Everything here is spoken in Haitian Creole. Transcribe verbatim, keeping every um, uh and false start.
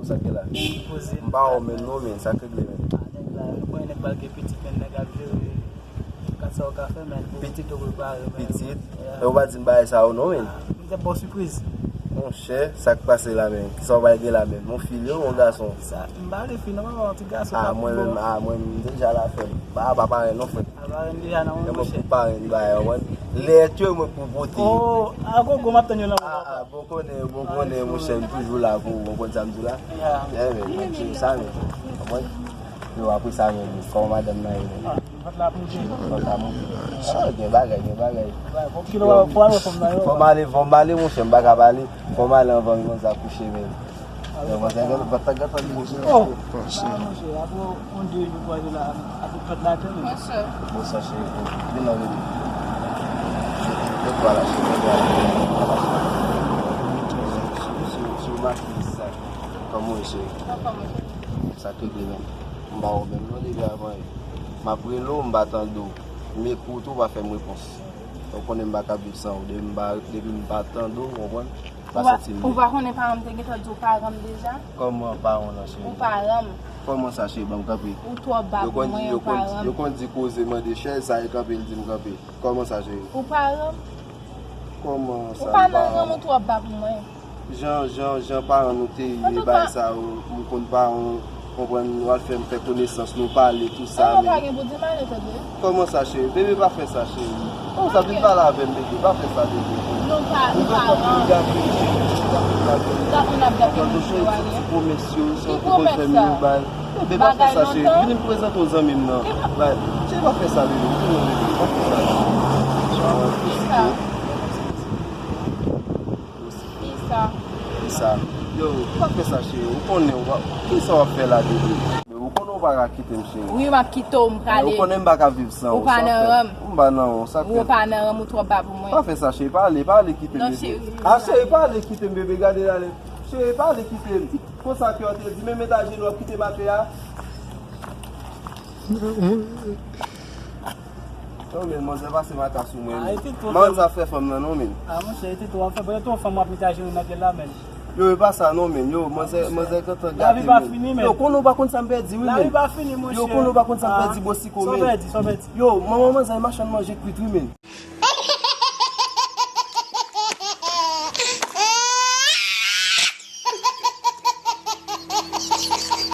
Sa k gen la? M pa wè w menm non, men sa k regle, men. Ah, nèg la, nou konnen nèg pral gen pitit, men nèg ap jere. Gad sa w ka fè, men, pou pitit ou prepare, men. Pitit? E ou pa di m bagay sa yo non, men. Ah, m te ba w sipriz. Monchè, sa k pase la, men? Kisa w pral gen la, men? Yon fi l ye, yon gason? Sa, m pa gen fi non, papa, yon ti gason. Ah, mwen menm, ah, mwen menm, m deja la fè. Ba, pa parenn non, frè. A parenn deja nan men, monchè. Mwen pou parenn bagay, ou konprann? Lè ke mwen pou pote. Oh, a gogo, m ap tann yo nan men, papa. Ah, ah, bon konnen, bon konnen, monchè, m toujou la pou ou, ou konprann sa m di w la? Yeah, men, mwen di sa, men, ou konprann? Yo, apre sa, men, kòman madanm nan ye, men? Ah, vant la moute. Vant la moute. Ah, gen bagay, gen bagay. Bon, kilo, fò ale fò m nan yo. Fò m ale, fò m ale, monchè, m pa ka pale. Fò m ale anvan manzè a kouche, men. Yo, manzè, gen, vant la gentan li moute. Oh! Ah, monchè, apre yon de jou, twa jou la, apre trant laten, men. Monchè. Bon, sa, cheri, vin nan, vin. Mete dwa la, cheri, mete dwa la. Si, si, si w make sa, kòman w ye, cheri? Anfòm, monchè. Sa k regle menm? M pa wè w menm non depi avan yè. M ap rele w, m pa tande w. M ekri w tou, w pa fè m repons. Ou konnen m pa ka viv san w. Depi m pa, depi m pa tande w, w konprann? M pa santi m byen. Ou pa konnen paran m te gentan di w paran m deja? Kòman paran w nan, cheri? Ou paran m. Kòman sa, cheri? Ban m kanpe. Ou twò ba pou mwen, ou paran m. Yo konn di koze mande chèz, sa e kanpe, l di m kanpe. Kòman sa, cheri? Ou paran m. Kòman sa, ou pa nan ranm, ou twò ba pou mwen. Jan, jan, jan paran nou te ye, bagay sa yo, m konn paran w, konprann, w al fè m fè konesans, nou pale, tou sa, men. Mwen pa gen pou di m ale, tande. Kòman sa, cheri? Bebe, pa fè sa, cheri. Kòman sa, vin pale avè m, bebe, pa fè sa, bebe. Nou pa, nou pa ranm. Ou pa konn gate, cheri, ou pa konn gate. Sa moun ap gate moun, cheri, se ti pwomès yo, se yon ti konn fè m yon bagay. Bebe, pa fè sa, cheri. Vini m prezante w zanmi m nan. Cheri, pa fè sa, bebe. Vini, bebe. Pa fè sa. Kisa? Kisa? Kisa? Yo, pa fè sa, cheri. Ou konnen ou pa, kisa w ap fè la, bebe? Bebe, ou konnen ou pa ka kite m, cheri. Wi, m ap kite w, m prale. Ou konnen m pa ka viv san ou. Ou pa nan ranm. M pa nan ranm, sa k fè? Ou pa nan ranm, ou twò ba pou mwen. Pa fè sa, cheri. Pa ale, pa ale kite m, bebe. Non, cheri. Ah, cheri, pa ale kite m, bebe. Gade la, cheri, pa ale kite m. Konsa kè w te di, menm eta jenou ap kite m atè a. Non, men, manzè pase mata sou mwen, men. Manzè ap fè fanm nan, non, men. Ah, monchè, e tete w ap fè, pandan tout fanm w ap mete a jenou nan pye l la, men. Yo, e pa sa, non, men. Yo, manzè, manzè gentan gate, men. Lavi pa fini, men. Yo, konnen w pa konn sa m pèdi, wi, men. Lavi pa fini, monchè. Yo, konnen w pa konn sa m pèdi, bosiko, men. Sa w pèdi, sa w pèdi. Yo, manman manzè machann manje kwit, wi, men.